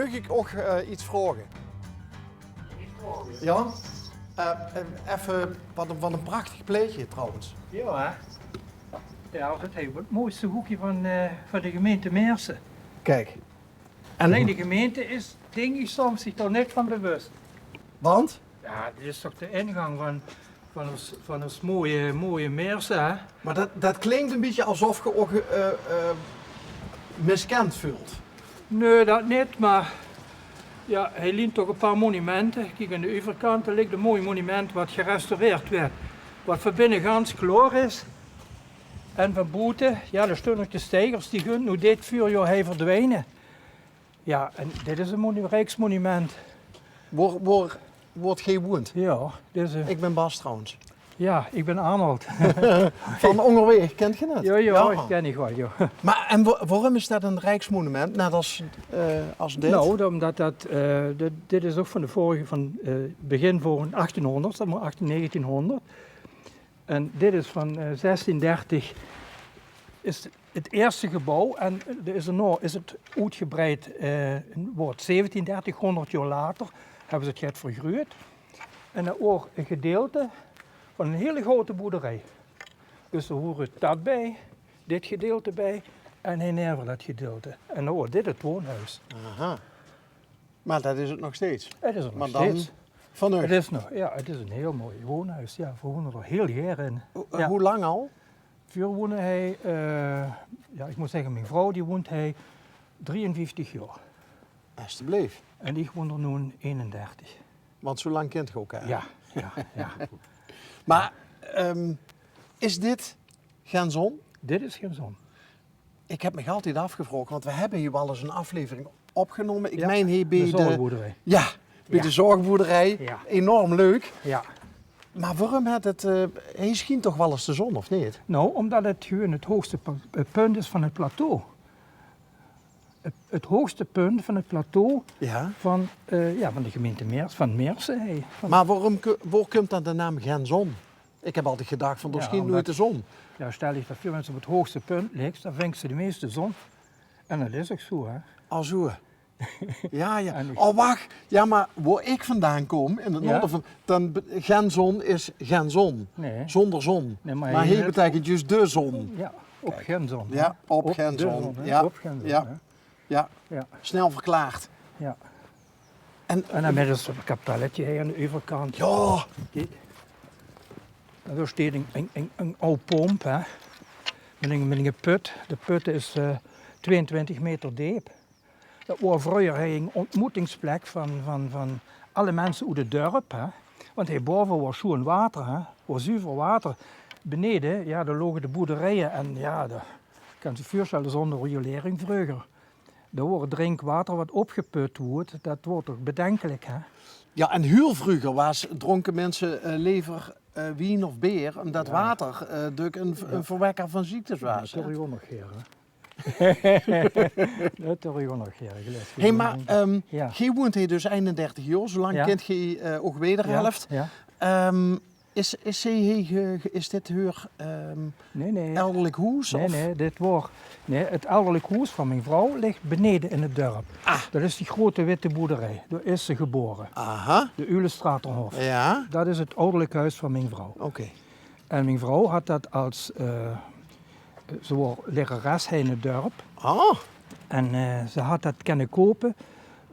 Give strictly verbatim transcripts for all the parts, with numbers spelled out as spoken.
Maag ich uch, eh, get vraoge? Jao? Eh, eh, effe, wat ein, wat ein prachtig plaetje trouwens. Jao, hè? Jao, det is 't mooiste hoekje van, eh, van de gemeinte Meersse. Kiek. En allein de gemeinte is, dink ich, soms zich dao neet van bewus. Want? Jao, dit is toch de ingang van, van ós, van ós mooie, mooie Meersse, hè? Mer det, det klink ein bietje esof ge uch, eh, eh, miskend veult. Nae, det neet, mer jao, hae lieënt toch ein paar monumente. Kiek, aan de euverkant, dao lik ein mooi monument wat gerestaureerd wuuert, wat van binne gans klaor is. En van boete, jao, dao staon nog de steigers, die gaon noe dit veurjaor hie verdwijne. Jao, en dit is ein monu-, rijksmonument. Wao, wao, wao geer woont? Jao, dit is, eh, Ich bin Bas trouwens. Jao, ich bin Arnold. Van Óngerwaeg, kent geer det? Jao, jao, jao, ich ken uch waal, jao. Mer, en wa-, waorum is det ein rijksmonument, net es, eh, es dit? Nou, omdat det, eh, dit, dit is ouch van de vörrige, van, eh, begin van achtienhóngerd, zèk mer achttien, negentienhóngerd. En dit is van, eh, zestien dertig, is 't ierste gebouw en, eh, d'r is d'r nao is 't oetgebreid, eh, woort zeventien dertig, hóngerd jaor later, höbbe ze 't get vergruut. En det woor ein gedeilte van ein hiel groeate boerderie. Dus dao hoort det bie, dit gedeilte bie en hie-neve det gedeilte. En dan woort dit 't woonhoes. Aha. Mer det is 't nog steeds. 't Is 't nog steeds. Mer dan van uch. 't Is nog, jao, 't is ein hiel mooi woonhoes. Jao, veer woene d'r hiel gaer in. Ho-, eh, jao. Wie lang al? Veer woene hie, eh, jao, ich mót zègke, mien vrouw die woent hie drieënvieftig jaor. Estebleef. En ich woen d'r noe eenendertig. Want zoe lang kint geer uch, hè? Jao, jao, jao. Mer, ehm, is dit Genzon? Dit is Genzon. Ich höb mich altied aafgevraog, want veer höbbe hie waal ins ein aflevering opgenómme. Ich mein hie bie de, de zörgboerderie. Jao, bie de zörgboerderie. Jao. Enorm leuk. Jao. Mer waorum haet 't, eh, hie sjient toch waal ins de zon, of neet? Nou, omdat 't gewoon 't hoogste pu-, eh, punt is van 't plateau. 't, 't hoogste punt van 't plateau van, eh, jao, van de gemeinte Meers-, van Meersse, hè. Van... Mer waorum ku-, wao kump dan de naam Genzon? Ich höb altied gedach van, dao sjient noeit de zon. Jao, stel dich det veur, wen se op 't hoogste punt liks, dan vings se de meiste zon. En det is ouch zoe, hè. Ah, zoe. Jao, jao. En ich... Oh, wach. Jao, mer wao ich vandaan kóm, in 't noorde van, dan be-, Genzon is gen zon. Nae. Zónger zon. Nae, mer hie beteikent juus de zon. Jao, op Genzon, hè. Jao, op Genzon, hè. Jao. Jao. Snel verklaard. Jao. En, en dan mit 't kapelletje hie aan de euverkant. Jao. Kiek. En dao steit ein, ein, ein, ein aw pomp, hè. Mit ein, mit ein put. De put is, eh, twieëntwintig meter deep. Det woor vreuger hie ein ontmoetingsplek van, van, van alle minse oet 't dörp, hè. Want hie bove woor sjoean water, hè. Woor zuver water. Beneje, jao, dao loge de boerderieje en, jao, det kins se dich veurstelle, zónger riolering vreuger. Dao woor drinkwater wat opgeput woort, det woor toch bedenkelik, hè? Jao, en hiel vreuger waas, drónke minse, eh, lever, eh, wien of beer, ómdet water, eh, dök ein, ein verwekker van ziektes waas, hè? Det höb ich ouch nog gehuurd, hè? Det höb ich ouch nog gehuurd, geluif ich. Hè, mer, ehm, geer woent hie dus einendertig jaor, zoe lang kint geer, eh, ouch wederhelf. Jao, jao. Ehm, Is, is zie hie ge-, ge-, is dit häör, ehm, elderlik hoes, of? Nae, nae, dit woor, nae, 't elderlik hoes van mien vrouw lik beneje in 't dörp. Ah. Det is die groeate witte boerderie. Dao is ze gebore. Aha. De Ulestraterhof. Jao. Det is 't elderlik hoes van mien vrouw. Oké. En mien vrouw had det es, eh, ze woor lerares hie in 't dörp. Ah. En, eh, ze had det kinne koupe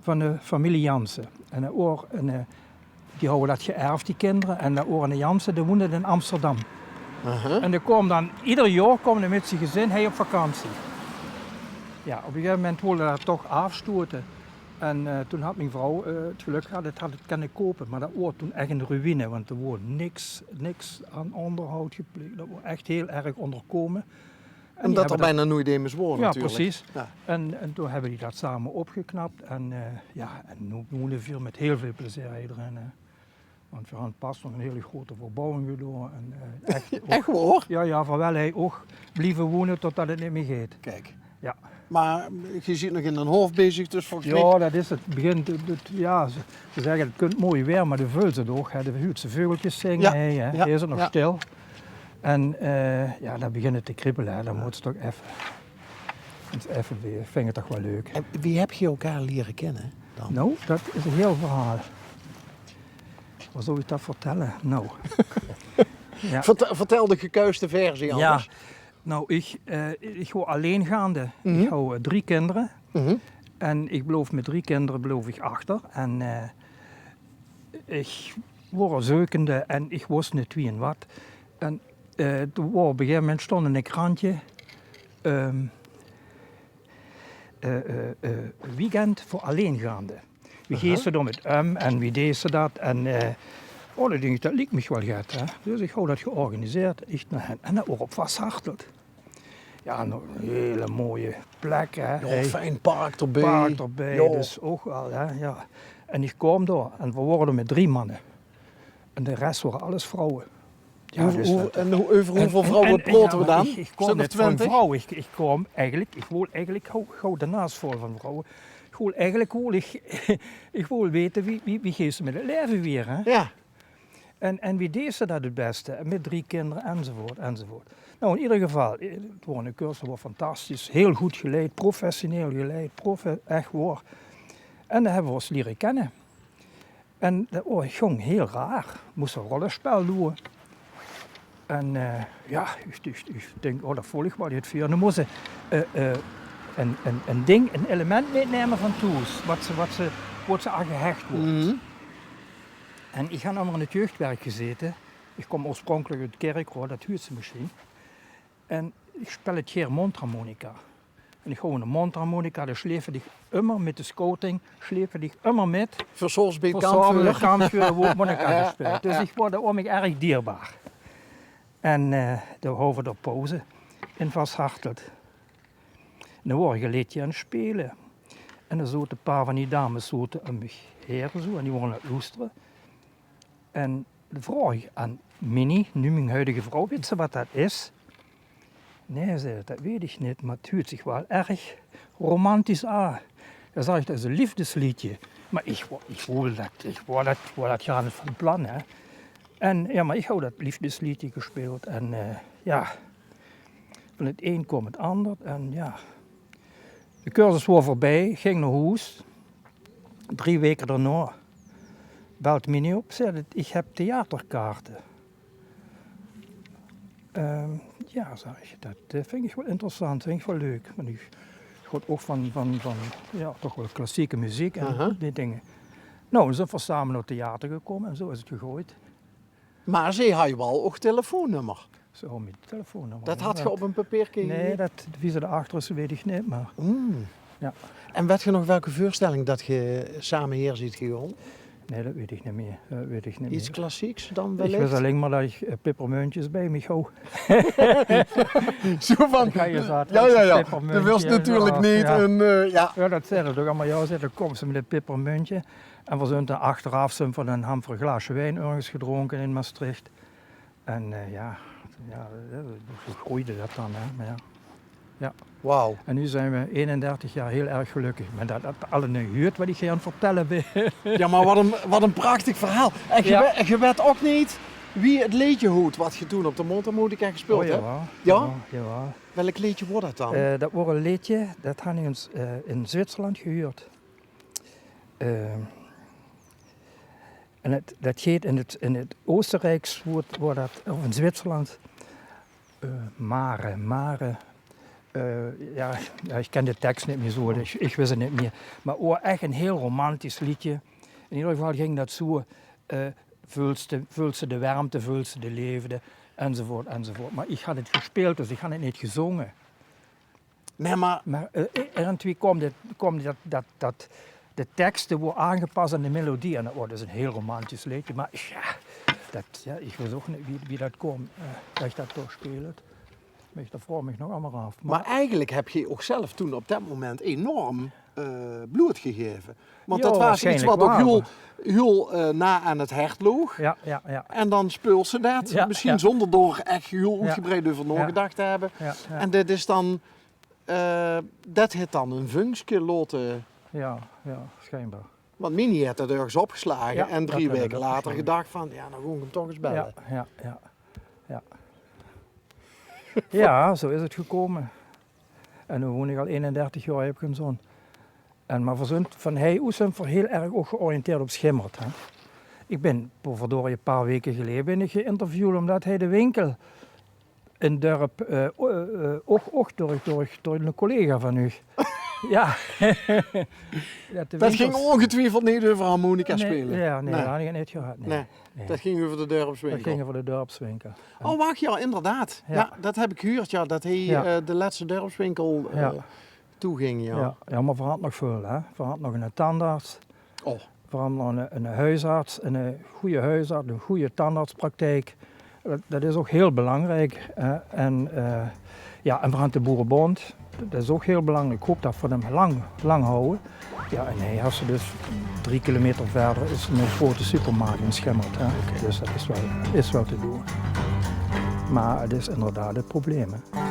van de femilie Jansen. En det woor ein, eh, die hawwe det geërf, die kinder. En det woor eine Jansen, dae woende in Amsterdam. Aha. En dae kaom dan, eder jaor kaom dae mit zien gezin hie op vakantie. Jao, op ein gegaeve moment wól dae det toch aafstote. En, eh, toen had mien vrouw, eh, 't gelök gehad, det had 't kinne koupe. Mer det woor toen ech ein ruïne, want d'r woor niks, niks aan óngerhaod gepleeg. Det woor ech hiel erg óngerkómme. En die höbbe det... Ómdet d'r bienao noeit emes woor, jao, natuurlik. Precies. Jao. En, en toen höbbe die det same opgeknap. En, eh, jao, en noe woene veer mit hiel väöl plezeer hie d'rin, hè. Want veer hant pas nog ein hiel groeate verbouwing gedoon. En, eh, ech, ech waor? Jao, jao, veer wille hie ouch blieve woene totdet 't neet mieë geit. Kiek. Jao. Mer geer zeet nog in d'n haof bezig, dus volges mich... Jao, det is 't. 't Begint, 't, 't, jao, ze, ze zègke 't kump mooi waer, mer de veulste toch, hè, de huurtse veugelkes zinge, hè, hè. Hie is 't nog stil. En, eh, jao, dan begint 't te kriebele, hè. Dan mót ze toch effe Ins effe weer, ich vinj 't toch waal leuk. En wie höb geer elkaar liere kinne dan? Nou, dat is ein hieël verhaol. Wie zal ich dat vertèlle? Nou. Ja. Vertel, vertel de gekuiste versie anders. Nou, ich, eh, ich waor alleengaande. Ich haw, eh, drie kinder. En ich bleef mit drie kinder bleef ich achter. En, eh, ich waor zeukende en ich wis neet wie en wat. En, eh, toen waor op ein gegaeve moment stóng in ein krantje, ehm, eh, eh, eh, weekend veur alleengaande. Wie geis se dao mit um en wie deis se dat? En, eh, oh, dan dink ich, dat liek mich waal get, hè. Dus ich haw dat georganiseerd. Ich nao hen. En dat waor op Vasthartelt. Ja, nog ein hieël mooie plek, hè. Ja, fijn park d'rbie. Park d'rbie, dus ouch waal, hè, ja. En ich kaom dao en veer waore d'r mit drie manne. En de res waore alles vrouwe. Ja, dus dat, en euver wieväöl vrouwe praote veer dan? Ich, ich kaom neet van vrouwe, ich, ich kaom eigelik, ich wol eigelik, ich haw, ich haw de naas vol van vrouwe. Ich wol eigelik, wol ich, ich wol weite wie, wie, wie geis se mit 't laeve weer, hè? Ja. En, en wie deis se dat 't bèste? En mit drie kinder, enzovoort, enzovoort. Nou, in eder geval, eh, 't waor eine cursus, waor fantastisch. Hieël good geleid, professioneel geleid, profe-, ech waor. En dao höbbe veer ós liere kinne. En dat waor, góng hieël raar. Mós se ein rollespel doon. En, eh, ja, ich, ich, ich dink, oh, dat vónj ich waal get veur. Dan mós se, eh, eh, ein, ein, ein ding, ein element mitnumme van thoes, wat se, wat se, wo se aan gehecht waors. En ich höb ummer in 't jeugdwerk gezaete. Ich kóm oorspronkelik oet Kirchroa, dat huuerts se mesjien. En ich speelde gaer mondharmonica. En ich haw ein mondharmonica, die sjleefde ich ummer mit de scouting, sjleefde ich ummer mit. Veur 's aoves bie 't kampvuur. Veur 's aoves bie 't kampvuur woort mondharmonica gespeeld. Dus ich waor dao ouch mich erg dierbaar. En, eh, dao hawwe veer dao pauze in Vasthartelt. En dan waor ich ein leedje aan 't speule. En dao zote ein paar van die dames zote um mich haer zoe en die waore aan 't loestere. En dan vraog ich aan Minnie, noe mien huidige vrouw: "Wits se wat dat is?" "Nae," zaet ze, "dat weit ich neet, mer 't huuerts zich waal erg romantisch aan." Dan zag ich: "Dat is ein leefdesleedje." Mer ich wa-, ich wol dat, ich waor dat, waor dat gaar neet van plan, hè. En ja, mer ich haw dat leefdesleedje gespeeld en, eh, ja, van 't ein kwaam 't anger en ja. De cursus waor veurbie, ich ging nao hoes. Drie waeke daonao belt Minnie op, zaet 't: "Ich höb theaterkaarte." Ehm, ja, zag ich, dat, eh, vinj ich waal interessant, vinj ich waal leuk. Want ich, ich haw ouch van, van, van, ja, toch waal klassieke meziek en die dinger. Nou, dan zeen veer same nao 't theater gekómme en zoe is 't gegreujd. Mer ze hawwe waal ouch telefoonnummer. Ze hawwe mien telefoonnummer, ja. Dat hat geer op ein papierke? Nae, dat, wie ze dao achter is, weit ich neet, mer... Mm. Ja. En weit geer nog welke veurstelling dat geer same haer zeet gegange? Nae, dat weit ich neet mie. Dat weit ich neet mie. Get klassieks dan wellich? Ich wis allein mer dat ich, eh, pippermuntjes bie mich haw. Zoe van, ja, ja, ja. Dao wils se natuurlik neet ein, eh, ja. Ja, dat zaet 'r toch allemaol. Ja, zaet 'r, kóm ze mit ein pippermuntje. En veer zeen dan achteraaf zeen veer dan, höbbe veer ein glaasje wien örges gedrónke in Mestreech. En, eh, ja, ja, eh, zoe greujde dat dan, hè. Mer ja. Ja. Wauw. En noe zeen veer einendertig jaor hieël erg gelökkig. Mer dat, dat allein huuerts wat ich aan 't vertèlle bön. Ja, mer wat ein, wat ein prachtig verhaol. En geer weit, geer weit ouch neet wie 't leedje hoot wat geer toen op de mondharmonica gespeeld höb? O, jawaal. Ja? Jawaal, jawaal. Welk leedje waor dat dan? Eh, dat waor ein leedje, dat han ich ins, eh, in Zwitserland gehuuerd. Eh, en 't, dat geit in 't, in 't Oostenrieks woord, woord dat, of in Zwitserland, eh, Mare, Mare. Eh, ja, ja, ich ken de teks neet mie zoe, ich, ich wis 't neet mie. Mer 't waor ech ein hieël romantisch leedje. In eder geval ging dat zoe, eh, veuls se, veuls se de wermte, veuls se de leefde, enzovoort, enzovoort. Mer ich han 't gespeeld, dus ich han 't neet gezónge. Nae, mer... Mer, eh, eh, irgendwie kwaam dit, kwaam dat, dat, dat de teks waor aangepas aan de melodie. En dat waor dus ein hieël romantisch leedje. Mer ja, dat, ja, ich wis ouch neet wie, wie dat kwaam, eh, dat ich dat toch speelde. Mer ich, dat vraog ich mich nog allemaol aaf. Mer eigelik höb geer ouch zelf toen op dat moment enorm, eh, blood gegaeve. Want dat waor get wat ouch hieël, hieël, eh, nao aan 't hert loog. Ja, ja, ja. En dan speuls se dat, mesjien zónger dao ech hieël oetgebreid euver naogedach te höbbe. Ja, ja. En dat is dan, eh, dat haet dan ein vunkske laote. Ja, ja, sjijnbaar. Want Minnie haet dat örges opgeslage en drie waeke later gedach van, ja, dan gaon ich 'm toch ins belle. Ja, ja, ja. Ja, zoe is 't gekómme. En noe woen ich al einendertig jaor, höb ich eine zoon. En, mer veer zunt van hei oes zunt veer hiel erg ouch georiënteerd op Schimmert, hè. Ich bin, verdorie, e paar waeke geleje bin ich geïnterviewd, ómdet hei de winkel in 't dörp, eh, o-, eh, ouch, ouch door, door, door eine collega van uch. Jao. Det ging óngetwiefeld neet euver harmonica speule. Nae, jao, nae, det had ich neet gehad, nae. Nae, det ging euver de dörpswinkel. Det ging euver de dörpswinkel. O, wach, jao, inderdaad. Jao, det höb ich gehuurd, jao, det hei, eh, de lètste dörpswinkel, eh, toeging, jao. Jao, jao, mer veer hadde nog väöl, hè. Veer hadde nog eine tandarts. O. Veer hadde nog eine, eine huisarts, eine goje huisarts, eine goje tandartspraktijk. Det, det is ouch hiel belangriek, hè. En, eh, jao, en veer hadde de boerebónd. Det is ouch hiel belangriek. Ich haop det veer 'm lang, lang hawwe. Jao, en hei höbs se dus drie kilometer wiejer is eine groeate supermarkt in Schimmert, hè. Oké. Dus det is waal, is waal te doon. Mer 't is inderdaad 't probleem, hè.